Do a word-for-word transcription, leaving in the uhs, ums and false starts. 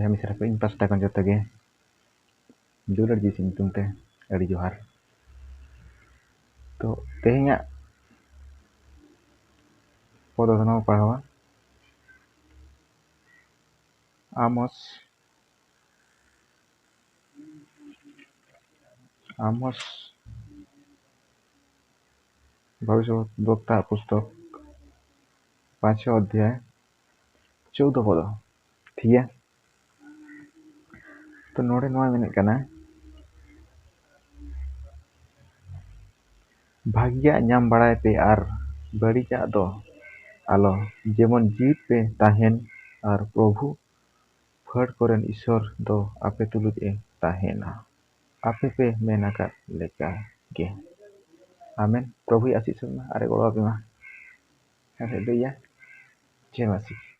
ᱦᱮᱸ, ᱢᱤᱥᱨᱟ ᱠᱚ, ᱤᱧ ᱯᱟᱥᱴᱟ ᱠᱷᱚᱱ ᱡᱚᱛᱚ ᱜᱮ ᱫᱩᱞᱟᱹᱲ ᱡᱤᱥᱩ ᱧᱩᱛᱩᱢ ᱛᱮ ᱟᱹᱰᱤ ᱡᱚᱦᱟᱨ᱾ ᱛᱚ, ᱛᱮᱦᱮᱧᱟᱜ ᱯᱚᱫᱚ ᱫᱚ ᱱᱚᱣᱟ ᱯᱟᱲᱦᱟᱣᱟ, ᱟᱢᱚᱥ, ᱟᱢᱚᱥ ᱵᱷᱚᱵᱤᱥᱚᱛ ᱵᱚᱠᱛᱟ ᱯᱩᱥᱛᱚᱠ, ᱯᱟᱸᱪᱣᱟ ᱚᱫᱷᱭᱟᱭ, ᱪᱳᱫᱫᱚ ᱯᱚᱫᱚ᱾ ᱴᱷᱤᱠ ᱜᱮᱭᱟ? ᱛᱚ, ᱱᱚᱰᱮ ᱱᱚᱣᱟ ᱢᱮᱱᱮᱫ ᱠᱟᱱᱟ, ᱵᱷᱟᱹᱜᱤᱭᱟᱜ ᱧᱟᱢ ᱵᱟᱲᱟᱭ ᱯᱮ ᱟᱨ ᱵᱟᱹᱲᱤᱡᱟᱜ ᱫᱚ ᱟᱞᱚ, ᱡᱮᱢᱚᱱ ᱡᱤᱣᱤᱫ ᱯᱮ ᱛᱟᱦᱮᱱ ᱟᱨ ᱯᱨᱚᱵᱷᱩ ᱯᱷᱟᱹᱲ ᱠᱚᱨᱮᱱ ᱤᱥᱚᱨ ᱫᱚ ᱟᱯᱮ ᱛᱩᱞᱩᱡ ᱮ ᱛᱟᱦᱮᱱᱟ, ᱟᱯᱮ ᱯᱮ ᱢᱮᱱ ᱟᱠᱟᱫ ᱞᱮᱠᱟ ᱜᱮ᱾ ᱟᱢᱮᱱ᱾ ᱯᱨᱚᱵᱷᱩᱭ ᱟᱥᱤᱥ ᱢᱟ ᱟᱨᱮ ᱜᱚᱲᱚ ᱟᱯᱮ ᱢᱟ᱾ ᱮᱱᱠᱷᱟᱱ ᱞᱟᱹᱭᱟ, ᱡᱮ ᱢᱟᱹᱥᱤ᱾